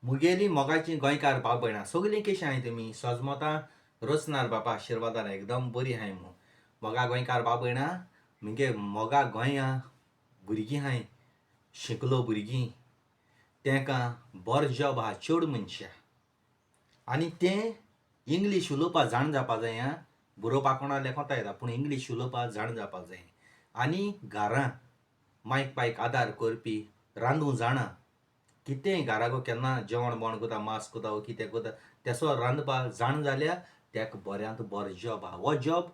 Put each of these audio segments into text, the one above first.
मुगेली मोगाचीं गोंयकार भाव भयणां सगलीं कशीं आहाय तुमी सजमोता रोचनार बापा आशिर्वादान एकदम बरी आहाय मू. मोगा गोंयकार भाव भयणां, मुगे मोगा गोंया भुरगीं आहाय, शिकलो भुरगीं, तेंकां बरो जॉब आहा चेडूं मनशां आनी तें इंग्लीश उलोवपा जाण जावपा जाय आं. बरोवपा कोणा लेखोता येता पूण इंग्लीश उलोवपा जाण जावपा जाय आनी घरां मायक पायक आदार करपी, रांदूं जाणा, कितेंय घरागो केन्ना जेवण बोवण कोता, मांस कोता वो कितें कोता तेसो रांदपा जाण जाल्यार तेका बऱ्यांत बरो जॉब आहा. हो जॉब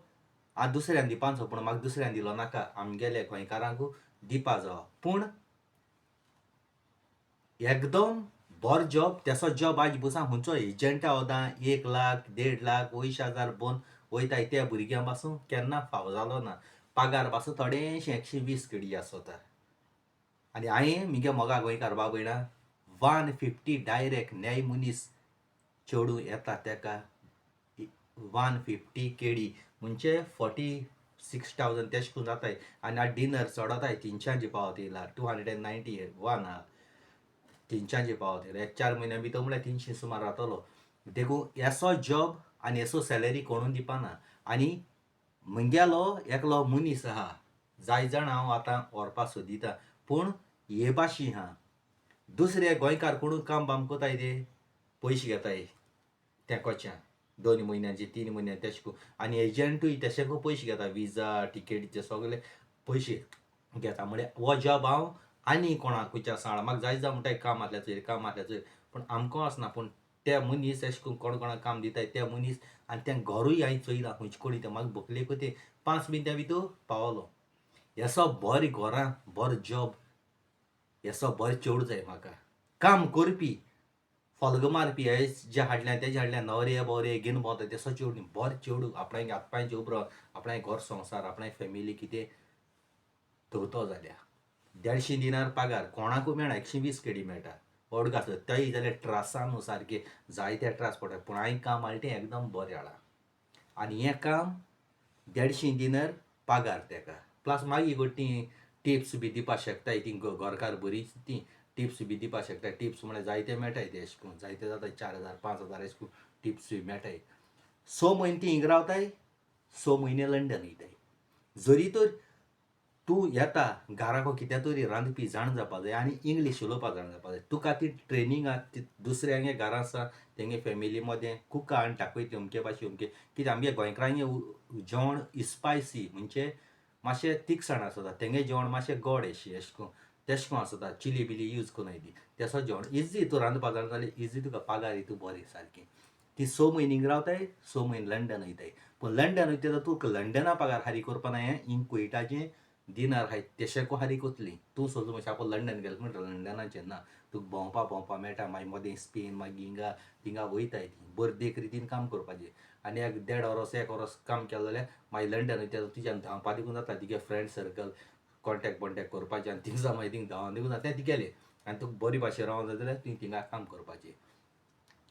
आतां दुसऱ्यान दिवपाचो पूण म्हाका दुसऱ्यान दिलो नाका, आमगेले गोंयकारांकू दिवपा जावो. पूण एकदम बरो जॉब, तेसो जॉब आज बसा खंयचो एजंटा वतां 1 लाख 1.5 लाख 80,000 बोन वयताय त्या भुरग्यां पासून केन्ना फावो जालो ना. पगार पासून थोडेशें 120 केडी आसता. आनी हांवें मुगे मोगा गोंयकार बाब भयणां 150 डायरेक्ट न्याय मनीस चेडूं येता तेका 150 केडी म्हणजे 46,000 तेश करून जाताय. आनी आतां डिनर चडोताय 300 पावत येयला, 291 आहा, 300 पावत येयला. एक 4 म्हयन्या भितर म्हळ्यार 300 सुमार जातलो. देखून येसो जॉब आनी येसो सॅलरी कोणून दिवपाना. आनी म्हगेलो एकलो मनीस आहा, जाय जाण हांव आतां व्हरपा सोदिता पूण हे भाशी आहा. दुसरे गोंयकार कोणूय काम बाम कोताय ते पयशे घेताय तेंकोच्यान 2 म्हयन्याचे 3 म्हयन्याचे तेशें करून. आनी एजंटूय तेशें करून पयशे घेता, विजा टिकेटीचे सगळे पयशे घेता. म्हळ्यार हो जॉब हांव आनी कोणाक खंयच्या सांगला म्हाका जाय जावं म्हणटाय काम आसल्यार चोय, काम आसल्यार चोय, पूण आमकां वचना. पूण ते मनीस अशें करून कोण कोणाक काम दिताय ते मनीस आनी तें घरूय हांवें चोयलां खंयचे कडेन तें म्हाका बकलेकूय ते 5 मिनटां भितर पावलो. येसो बरें घरां बरो जॉब, येसो बरें चेडूं जाय म्हाका, काम करपी, फोल्ग मारपी, हे जे हाडल्या तेजे हाडल्या न्हवरे बोवरे घेवन भोंवता तेसो चेडूं न्ही, बरें चेडूं आपणागे हात पांयचे उबरो, आपणागे घर संवसार आपणागे फॅमिली कितें दवरतो जाल्यार 150 दिनार पगार कोणाकूय मेळना, 120 केडी मेळटा ओडगा आसता तेय जाल्यार ट्रासान न्हू सारके जायते ट्रास पडटा. पूण हांवें काम हाडलें तें एकदम बरें हाडलां आनी हें काम 150 दिनार पगार तेका प्लस मागीर तीं टिप्स बी दिवपा शकताय, तीं घरकार बरीं तीं टिप्स बी दिवपा शकताय. टिप्स म्हळ्यार जायते मेळटाय ते अशें करून जायते जाता 4,000 5,000 अशें करून टिप्स बी मेळटाय. 6 म्हयने तीं हिंगा रावताय, 6 म्हयने लंडन वयताय. जरी तर तूं येता घराको कित्या तरी रांदपी जाण जावपा जाय आनी इंग्लीश उलोवपा जाण जावपा जाय. तुका ती ट्रेनिंगां ती दुसऱ्यांगे घरां आसा तेंगे फॅमिली मदें कुका आनी दाखयतली अमके भाशेन अमके कित्याक आमगे गोंयकारांगे जेवण स्पायसी म्हणजे मातशें तिखसाण आसता, तेंगे जेवण मातशें गोड अशें अशें करून तेशें करून आसता, चिली बिली यूज करून ती तेसो जेवण इजी तूं रांदपा जाणा जाल्यार इजी तुका पगार तूं बरी सारकी. ती 6 म्हयने हिंगा रावताय, 6 म्हयने लंडन वयताय. पूण लंडन वयता तुका लंडना पगार हारी करपा ना, हें हिंग कुवेटाचें दिनार हाय तेशेंकू हारी कोतली. तूं सोदूं मातशें आपूण लंडन गेलें म्हणटा लंडनाचें ना, तुका भोंवपा भोंवपा मेळटा, मागीर मदें स्पेन मागीर हिंगा थिंगा वयताय ती बरें देख रितीन काम करपाचें. आनी एक 1.5 वरोस 1 वरोस काम केलें जाल्यार मागीर लंडन वयता तुज्यान धांवपा देखून जाता, तुगे फ्रेंड सर्कल कॉन्टेक्ट बॉन्टेक्ट करपाचें आनी थिंगा मागीर थिंग धांवन देखून जाता तें तुगेलें. आनी तुका बरी भाशेन रावंक जाय जाल्यार तुवें थिंगा काम करपाचें.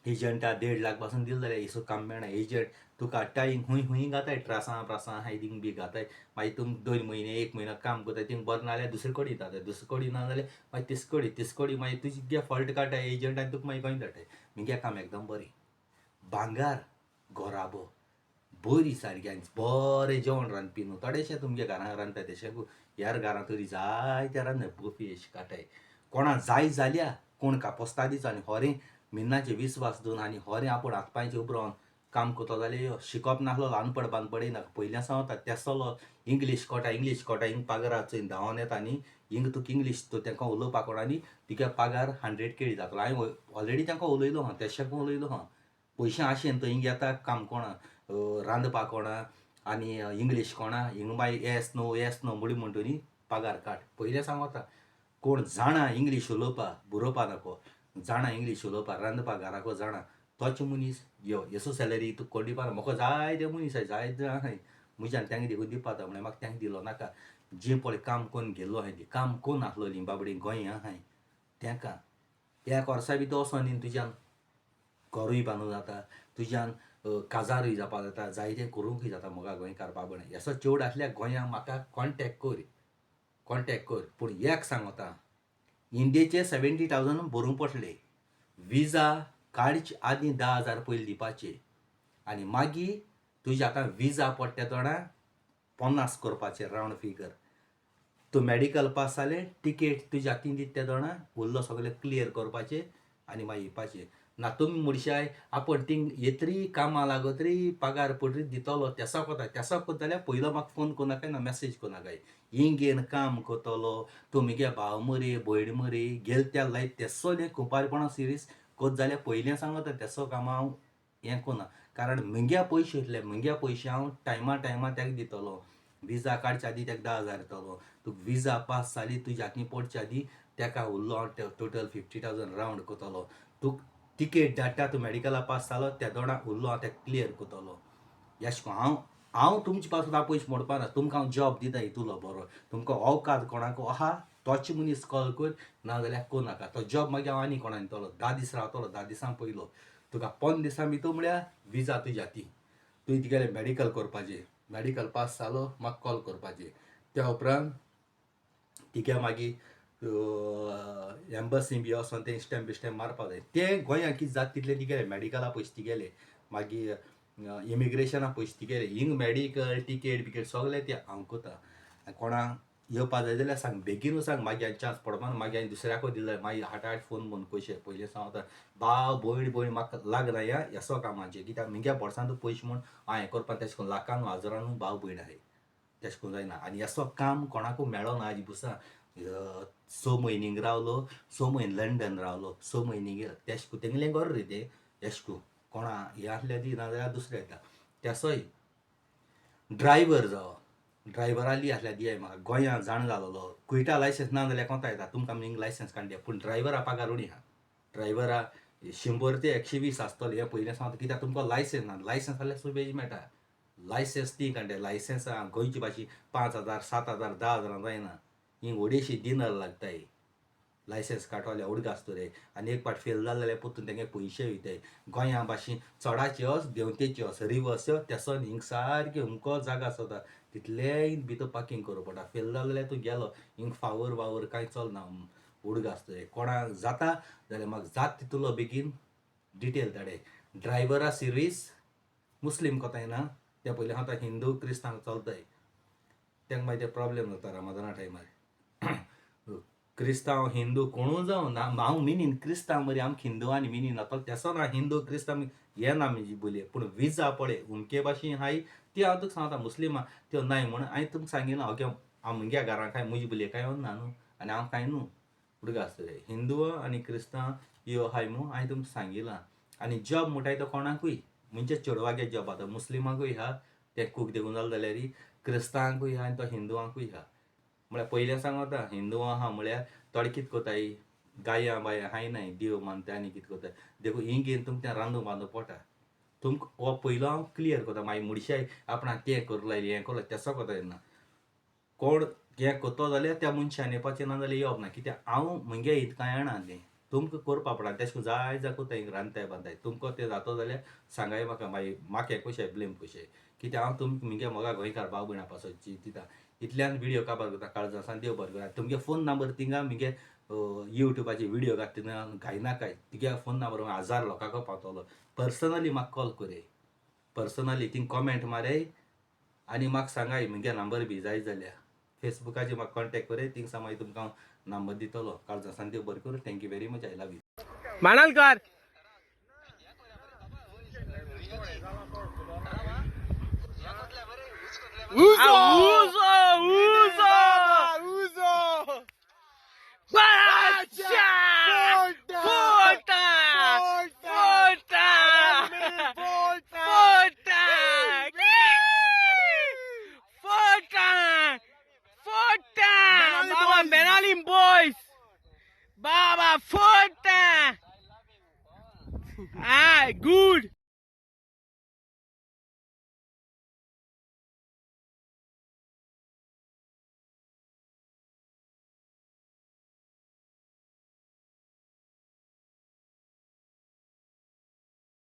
एजंटा 1.5 लाख पासून दिलें जाल्यार येसो काम मेळना. एजंट तुका हाडटा हिंग खूंय खूंय घाताय ट्रासां प्रासां आहाय थिंग बी घाताय. मागीर तुम 2 म्हयने 1 म्हयनो काम करताय, थिंग बरें ना जाल्यार दुसरे कडेन वयता, दुसरे कडेन ना जाल्यार मागीर तिसरे कडेन, तिसरे कडेन मागीर तुजे फॉल्ट काडटाय एजंट आनी तुका मागीर गोंय धाडटाय. मुगे काम एकदम बरें, भांगार घराबो बरी सारकी आनी बरें जेवण रांदपी न्हू, थोडेशें तुमगे घरां रांदता तेशें ह्यार घरां तरी जायते रांदता बफे अशें काडटाय. कोणा जाय जाल्यार कोण कापोस्ता दिचो आनी होरें मिन्नाचें विस्वास दवरून आनी होरें आपूण हात पांयचें उबो रावन काम करतो जाल्यार यो. शिकप नासलो ल्हानपण बानपण येयना, पयलीं सावन वता तेसलो इंग्लीश कोटा इंग्लीश कोटा हिंग पगारा चोयन धांवन येता आनी हिंग तुका इंग्लीश तेंकां उलोवपाक कोणा आनी तुगे पगार 100 केळी जातलो. हांवें ऑलरेडी तेंकां उलयलो आहा, तेशें उलयलो आहा. पयशे आशेन तो हिंग येता काम कोणा रांदपा कोणा आनी इंग्लीश कोणा हिंग मागीर येस नो येस नो म्हणून म्हणटा न्ही पगार काड. पयलें सांगता कोण जाणा इंग्लीश उलोवपा बरोवपा नको, जाणा इंग्लीश उलोवपा रांदपा घराको जाणा तोच मनीस यो येसो सॅलरी तुका कोण दिवपा ना. म्हाका जायते मनीस आहाय जायते जाण आहाय म्हज्यान तेंका देखून दिवपा जाता म्हळ्यार म्हाका तेंका दिलो नाका. जी पळय काम कोन्न गेल्लो आहाय ती काम कोन्न आसलोली बाबडी गोंया आहाय तेंका एक वर्सा भितर वचोन न्ही तुज्यान घरूय बांदूंक जाता, तुज्यान काजारूय जावपा जाता, जायतें करूंकूय जाता. मोगा गोंयकार बाबड येसो चेडूं आसल्यार गोंया म्हाका कॉन्टेक्ट कर, कॉन्टेक्ट कर. पूण एक सांगता इंडियेचे 70,000 भरूंक पडले, विजा काडचे आदीं 10,000 पयलीं दिवपाचे आनी मागीर तुज्या आतां विजा पडटा तोणा 50 करपाचे रावंड फिगर. तूं मॅडिकल पास जालें, टिकेट तुज्या हातीन दिता ते दोणा उरलो सगळें क्लियर करपाचें आनी मागीर येवपाचें. ना तुमी म्हणशाय आपूण थिंग येतरी कामां लागतरी पगार पडरी दितलो तेसो कोता तेसो कोत जाल्यार पयलो म्हाका फोन करनाकाय ना मॅसेज करनाकाय. हिंग येवन काम करतलो तूं मुगे भाव मरे भयण मरे गेल त्या लायत तेसोलें कुंपारपणा सिरीस कोत जाल्यार पयलें सांगता तेसो कामां हांव हें करना. कारण मुगे पयशे येतले, मुगे पयशे हांव टायमा टायमा ताका दितलो. विजा काडच्या आदीं ताका 10,000 दितलो. तुका विजा पास जाली तुज्या हातीन पडच्या आदीं ताका उरलो हांव टोटल 50,000 रावंड करतलो. तुका टिकेट धाडटा, तूं मॅडिकला पास जालो त्या दोणा उरलो हांव ताका क्लियर करतलो. एशें कोन्न हांव हांव तुमचे पासून हांव पयशे मोडपा ना. तुमकां हांव जॉब दिता हितूलो बरो. तुमकां अवकाद कोणाक आहा तोच मनीस कॉल कर, नाजाल्यार करूं नाका. तो जॉब मागीर हांव आनी कोणाक दितलो. 10 दीस रावतलो, 10 दिसां पयलो तुका 15 दिसां भितर म्हळ्यार विजा तुज्या हातीन. तुवें तुगेलें मॅडिकल करपाचें, मॅडिकल पास जालो म्हाका कॉल करपाचें. त्या उपरांत तिगे मागीर एम्बसी बी वचोन तें स्टॅम्प बिस्टॅम्प मारपा जाय. तें गोंयांत कितें जाता तितलें तिगेलें मॅडिकला पयशे तिगेले, मागीर इमिग्रेशना पयशे तिगेले, हिंग मॅडिकल टिकेट बिकेट सगलें तें हांव करता. कोणाक येवपा जाय जाल्यार सांग, बेगीनू सांग, मागीर हांवें चान्स पडपा ना. मागीर हांवें दुसऱ्याकूय दिले जाल्यार मागीर हाटाहाट फोन बंद करचे. पयलीं सांगता भाव भयण भयण म्हाका लागना ह्या हेसो कामाचें, कित्याक मुगे बोल्सांत पयशे म्हूण हांव हें करपा तेशें करून लाखान हजारानू भाव भयण आहाय, तेशें करून जायना. आनी असो काम कोणाकूय मेळना आयज पुसा. 6 म्हयने हिंगा रावलो, 6 म्हयने लंडन रावलो, 6 म्हयने गेलो तेशें करून तेंगलें घर रे तें. तेशें करून कोणा हें आसल्यार दी, नाजाल्यार दुसरें येता. तेसोय ड्रायवर जावो, ड्रायवराली आसल्यार दियाय म्हाका. गोंयांत जाण जालोलो कुयटा लायसन्स ना जाल्यार कोता येता तुमकां हिंग लायसन्स काडून दिया. पूण ड्रायवरा पगार उणी आहा. ड्रायवरा 100 ते 120 आसतले हें पयलें सांगता, कित्याक तुमकां लायसन्स ना. लायसन्स आसल्यार सुबेज मेळटा. लायसन्स ती काडटा. लायसन्स गोंयची भाशी 5,000 7,000 10,000 जायना. हिंग व्हडीशी डिनर लागताय लायसन्स काडटले उडगास तुरे. आनी एक पाट फेल जालें जाल्यार परतून तेंगे पयशे वयताय. गोंया भाशेन चडाची वच देंवतेची वच रिवर्स यो तेसो हिंग सारकी अमको जागा आसता तितलेंय भितर पार्कींग करूं पडटा. फेल जालें जाल्यार तूं गेलो, हिंग फावर वावर कांय चलना उडगास तुरे. कोणाक जाता जाल्यार म्हाका जात तितूलो बेगीन डिटेल धाडे. ड्रायवरा सिर्वीस मुस्लीम कोताय ना ते पयलीं आतां हिंदू क्रिस्तांव चलताय, तांकां मागीर ते प्रॉब्लेम जाता रमादाना टायमार. क्रिस्तांव हिंदू कोणूय जावं ना, हांव मिनीन क्रिस्तांव मरे आमकां हिंदू आनी मिनीन जातलो तेसो ना. हिंदू क्रिस्तांव हे ना म्हजी बोलये, पूण विजा पळय उमके भाशेन हाय ती हांव तुका सांगता. मुस्लिमा त्यो नाय म्हूण हांवें तुमकां सांगिना. ओके, हांव म्हज्या घरां कांय म्हजी बोलये कांय ना न्हू आनी हांव कांय न्हू उडगास रे. हिंदू आनी क्रिस्तांव ह्यो आहाय म्हूण हांवें तुमकां सांगिलां. आनी जॉब म्हणटाय तो कोणाकूय म्हणजे चेडवागे जॉब आतां मुस्लिमाकूय आहा ते कूक देखून जालें जाल्यार क्रिस्तांवांकूय आहा आनी तो हिंदुवांकूय आहा. म्हळ्यार पयलें सांगता हिंदू आहा म्हळ्यार थोडे कितें कोताय गायां बायां हाय नाय देव मानताय आनी कितें कोताय देखून हिंग घेवन तुमकां तें रांदूंक बांदूंक पडटा. तुमकां हो पयलो हांव क्लियर करता. मागीर मुडशाय आपणाक तें करूं लायलें हें करूं तेसो कोता येना. कोण हें करतो जाल्यार त्या मनशान येवपाचें ना जाल्यार येवप ना, कित्याक हांव म्हगे हित कांय जाणा तें तुमकां करपा पडटा. तेशें करून जाय जाय कोताय रांदताय बांदताय. तुमकां तें जातो जाल्यार सांगाय म्हाका, मागीर म्हाका हें कशें ब्लेम कशें, कित्याक हांव तुमकां म्हगे मोगा गोंयकार भाव भयणा पासत दिता. इतल्यान व्हिडियो काबार करता. काळजां सान देव बरें करूं. तुमगे फोन नंबर थिंगा म्हगे युट्यूबाचे व्हिडियो घाततना घायनाकाय. तुगे फोन नंबर 1000 लोकांक पावतलो. पर्सनली म्हाका कॉल करय, पर्सनली थिंग कॉमेंट मारय आनी म्हाका सांगाय म्हगे नंबर बी जाय जाल्यार फेसबुकाचेर म्हाका कॉन्टेक्ट करय. थिंगसा मागीर तुमकां हांव नंबर दितलो. काळजां सान देव बरें करूं. Thank you very much, I love you. Manalkar. Uzo! Uzo! Uzo! Uzo! Bacha! Volta! Volta! Volta! Volta! Volta! Volta! Benali Baba boys! Benaulim boys! Baba Volta! Ah, good!